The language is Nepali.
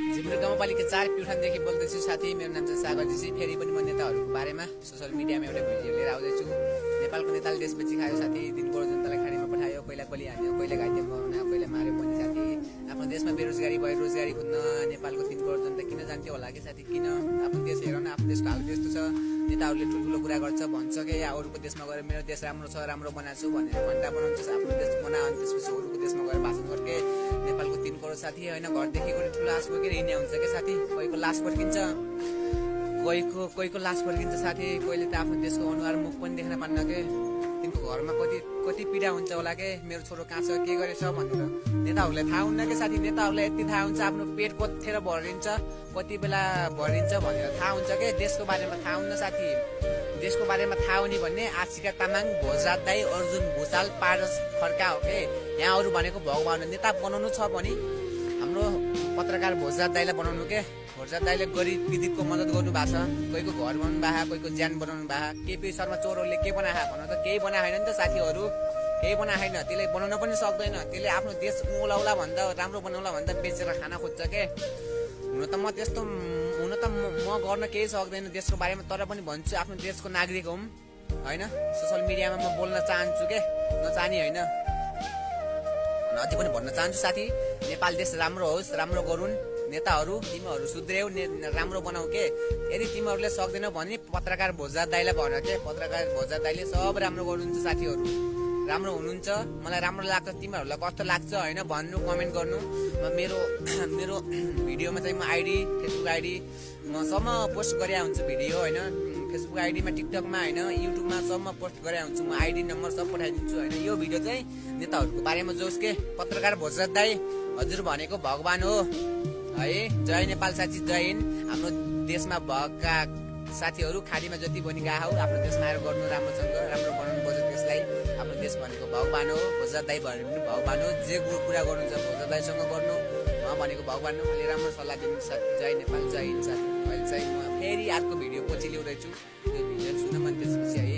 जिम्रो गाउँपालिका 4 प्युठानदेखि बोल्दैछु साथी। मेरो नाम चाहिँ सागर जीसी। फेरि पनि म नेताहरूको बारेमा सोसियल मिडियामा एउटा भिडियो लिएर आउँदैछु। नेपालको नेताले देशपछि खायो साथी। 3 करोड जनतालाई खाडीमा पठायो, पहिला गोली हान्यो, पहिला घाइते बनायो, पहिला मार्यो पनि साथी। आफ्नो देशमा बेरोजगारी भयो, रोजगारी खोज्न नेपालको 3 करोड जनता किन जान्थ्यो होला कि साथी? किन? आफ्नो देश हेर न, आफ्नो देशको हाल त्यस्तो छ। नेताहरूले ठुल्ठुलो कुरा गर्छ, भन्छ कि अरूको देशमा गएर मेरो देश राम्रो छ, राम्रो बनाएको छु भनेर घन्टा बनाउँछ। आफ्नो देश बना अनि त्यसपछि अरूको देशमा गएर भाषण गर्के नेपालको 3 करोड साथी होइन, घरदेखि पनि ठुलो आश बोकेर हिँड्ने हुन्छ के साथी। कोहीको लास फर्किन्छ, कोहीको लास फर्किन्छ साथी। कोहीले त आफ्नो देशको अनुहार मुख पनि देख्न पान्न के। तिनको घरमा कति पीडा हुन्छ होला के, मेरो छोरो कहाँ छ, के गरेछ भनेर। नेताहरूलाई थाहा हुन्न के साथी। नेताहरूलाई यति थाहा हुन्छ आफ्नो पेट कतिखेर भरिन्छ, कति बेला भरिन्छ भनेर थाहा हुन्छ के। देशको बारेमा थाहा हुन्न साथी। देशको बारेमा थाहा हुने भन्ने आशिका तामाङ, भोजराज दाई, अर्जुन भुषाल, पारस खड्का हो के। यहाँ अरू भनेको भगवान नेता बनाउनु छ भने हाम्रो पत्रकार भोजराज दाईलाई बनाउनु के। भोजराज दाईले गरिब पीडितको मद्दत गर्नु भएको छ। कोहीको घर बनाउनु भएको, कोहीको ज्यान बनाउनु भएको। केपी शर्मा चोरहरूले के बनाए भन त? केही बनाए छैन नि त साथीहरू, केही बनाए छैन। त्यसले बनाउन पनि सक्दैन। त्यसले आफ्नो देश उलाउला भन्दा, राम्रो बनाउला भन्दा बेचेर खाना खोज्छ के। हुन त म गर्न केही सक्दैन देशको बारेमा, तर पनि भन्छु आफ्नो देशको नागरिक हुँ होइन। सोसियल मिडियामा म बोल्न चाहन्छु के, नचाहने होइन। अझै पनि भन्न चाहन्छु साथी, नेपाल देश राम्रो होस्, राम्रो गरून्। नेताहरू तिमीहरू सुध्रेऊ, राम्रो बनाऊ के। यदि तिमीहरूले सक्दैनौ भने पत्रकार भोजराज दाईलाई भन के। पत्रकार भोजराज दाईले सब राम्रो गर्नुहुन्छ साथीहरू, राम्रो हुनुहुन्छ। मलाई राम्रो लाग्छ, तिमीहरूलाई कस्तो लाग्छ होइन भन्नु, कमेन्ट गर्नु। मेरो भिडियोमा चाहिँ म आइडी, फेसबुक आइडी म सम्म पोस्ट गरेर हुन्छु भिडियो होइन। फेसबुक आइडीमा, टिकटकमा होइन, युट्युबमा सम्म पोस्ट गरेर हुन्छु। म आइडी नम्बर सब पठाइदिन्छु होइन। यो भिडियो चाहिँ नेताहरूको बारेमा जोस् के। पत्रकार भोजराज दाई हजुर भनेको भगवान हो है। जय नेपाल साथी, जय हिन्द। हाम्रो देशमा भएका साथीहरू खाडीमा जति पनि गए हौ, आफ्नो देशमा आएर गर्नु राम्रोसँग, राम्रो बनाउनु पर्छ देशलाई। आफ्नो देश भनेको भगवान हो। भोजराज दाई भने पनि भगवान हो। जे कुरा गर्नुहुन्छ भोजराज दाईसँग गर्नु, भनेको भगवान हो। मैले राम्रो सल्लाह दिनु साथी। जय नेपाल, जय हिन्द साथी। अहिले चाहिँ म फेरि अर्को भिडियो पछि ल्याउँदैछु। त्यो भिडियो सुन मन त्यसपछि है।